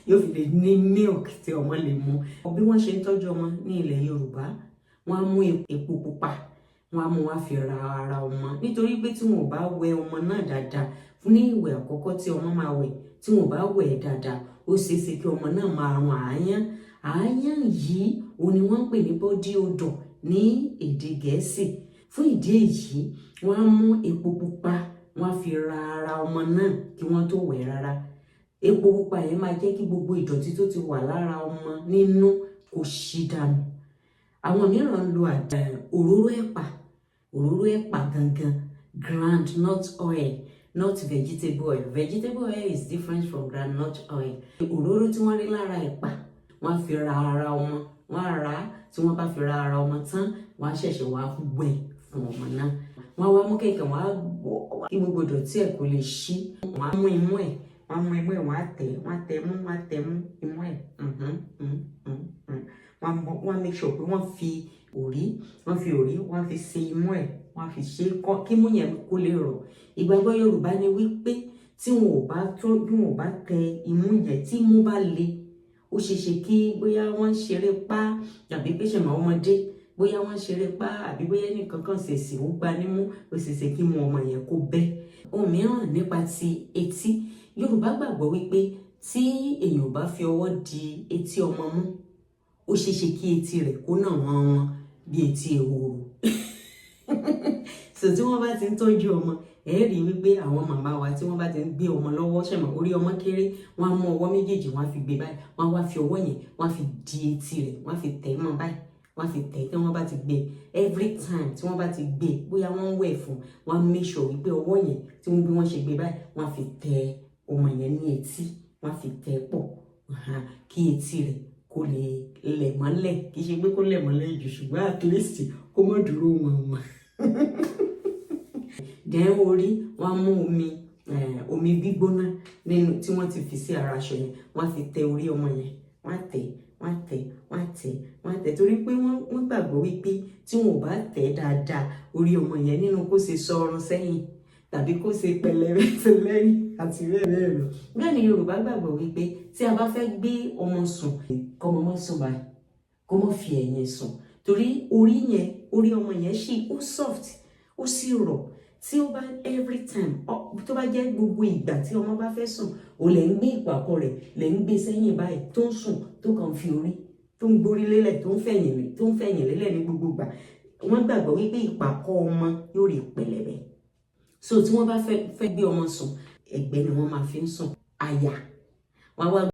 Yóò fi lè ní milk tí ọmọ lè mu. Bí wọ́n ṣe ń tọ́jú ọmọ ní ilẹ̀ Yorùbá, wọ́n á mú epo pupa, wọ́n á mú wá fi ra ara ọmọ, nítorí pé tí wọn ò bá wẹ ọmọ náà dáadáa ní ìwẹ̀ àkọ́kọ́ tí ọmọ máa wẹ̀, tí wọn ò bá wẹ̀ dáadáa, ó ṣeé ṣe kí ọmọ náà máa rùn àáyán. Àáyán yìí òun ni wọ́n ń pè ní body odor ní èdè Gẹ̀ẹ́sì. Fún ìdí èyí, wọ́n á mú epo pupa, wọ́n á fi ra ara ọmọ náà kí wọ́n tó wẹ̀ rárá. Epo pupa yẹn máa jẹ́ kí gbogbo ìdọ̀tí tó ti wà lára ọmọ nínú kó ṣí dànù. Àwọn mìíràn ń lo òróró ẹ̀pà, òróró ẹ̀pà gangan, groundnut oil, not vegetable oil. Vegetable oil is different from groundnut oil. Òróró tí wọ́n rí lára ẹ̀pà, wọ́n á fi ra ara ọmọ. Wọ́n á rà á. Tí wọ́n bá fi ra ara ọmọ tán, wọ́n á ṣẹ̀ṣẹ̀ wá wẹ̀ fún ọmọ náà. Wọ́n á wá mú kẹ̀kẹ́, wọ́n á wọ̀ kí gbogbo ìdọ̀tí ẹ̀ kó lè ṣí. Wọ́n á mú imú ẹ̀, wọ́n á mú imú ẹ̀, wọ́n á tẹ̀, wọ́n á tẹ̀ mú, wọ́n á tẹ̀ mú imú ẹ̀. Wọ́n á make sure pé wọ́n fi òrí, wọ́n fi òrí, wọ́n á fi ṣe imú ẹ̀, wọ́n á fi ṣe kí imú yẹn kó lè rọ̀. Ìgbàgbọ́ Yorùbá ni wípé tí wọn ò bá tó, bí wọn ò bá tẹ imú yẹn, tí imú bá le, ó ṣeé ṣe kí bóyá wọ́n ń ṣeré pa, tàbí pé ṣẹ̀mọ̀ ọmọdé, bóyá wọ́n ń ṣeré pa, àbí bóyá ẹnìkan kan ṣèṣì ó gba nímú, ó ṣeé ṣe kí imú ọmọ yẹn kó bẹ́. Ohun mìíràn nípa ti etí, Yorùbá gbàgbọ́ wípé tí èèyàn ò bá fi ọwọ́ di etí ọmọ mú, ó ṣeé ṣe kí etí rẹ̀ kó nà wọ́n wọn bí etí ehoro. So tí wọ́n bá ti ń tọ́jú ọmọ, ẹ rí i wípé àwọn màmá wa, tí wọ́n bá ti ń gbé ọmọ lọ́wọ́, ṣẹ̀mọ̀ orí ọmọ kéré, wọ́n á mú ọwọ́ méjèèjì, wọ́n á fi gbé báyìí, wọ́n á wá fi ọwọ́ yẹn, wọ́n á fi di etí rẹ̀, wọ́n á fi tẹ̀ mọ́ báyìí, wọ́n á fi tẹ̀. Tí wọ́n bá ti gbé, every time tí wọ́n bá ti gbé, bóyá wọ́n ń wẹ̀ fún, wọ́n á make sure wípé ọwọ́ yẹn tí wọ́n bí wọ́n ṣe gbé báyìí, wọ́n á fi tẹ ọmọ yẹn ní etí, wọ́n á fi tẹ̀ pọ̀ kí etí rẹ̀ kó lè lẹ̀ mọ́lẹ̀. Kì í ṣe pé kó lẹ̀ mọ́lẹ̀ jù, ṣùgbọ́n at least kó má dúró wọn wọn. Then orí, wọ́n á mú omi, omi gbígbóná nínú tí wọ́n ti fi sí ara aṣọ yẹn, wọ́n á fi tẹ orí ọmọ yẹn. Wọ́n á tẹ̀, wọ́n á tẹ̀, wọ́n á tẹ̀, wọ́n á tẹ̀, torí pé wọ́n gbàgbọ́ wípé tí wọn ò bá tẹ̀ dáadáa, orí ọmọ yẹn, nínú kó ṣe sọ̀rọ̀ sẹ́yìn tàbí kó ṣe pẹlẹbẹ lẹ́yìn àti bẹ́ẹ̀ bẹ́ẹ̀ lọ. Bẹ́ẹ̀ ni Yorùbá gbàgbọ́ wípé tí a bá fẹ́ gbé ọmọ sùn, kọ́mọ má sùn báyìí, kó má fi ẹ̀yìn sùn, torí orí yẹn, orí ọmọ yẹn ṣì ó soft, ó sì rọ̀. Tí ó bá every time, tó bá jẹ́ gbogbo ìgbà tí ọmọ bá fẹ́ sùn, ò lè ń gbé ìpàkọ́ rẹ̀, lè ń gbé sẹ́yìn báyìí tó ń sùn, tó kàn fi orí, tó ń gbórí lélẹ̀, tó ń fẹ̀yìn lélẹ̀ ní gbogbo ìgbà, wọ́n gbàgbọ́ wípé ìpàkọ́ ọmọ yóò rí pẹlẹbẹ. So tí wọ́n bá fẹ́ gbé ọmọ sùn, ẹ̀gbẹ́ ni wọ́n máa fi ń sùn, àyà wọ́n á wá.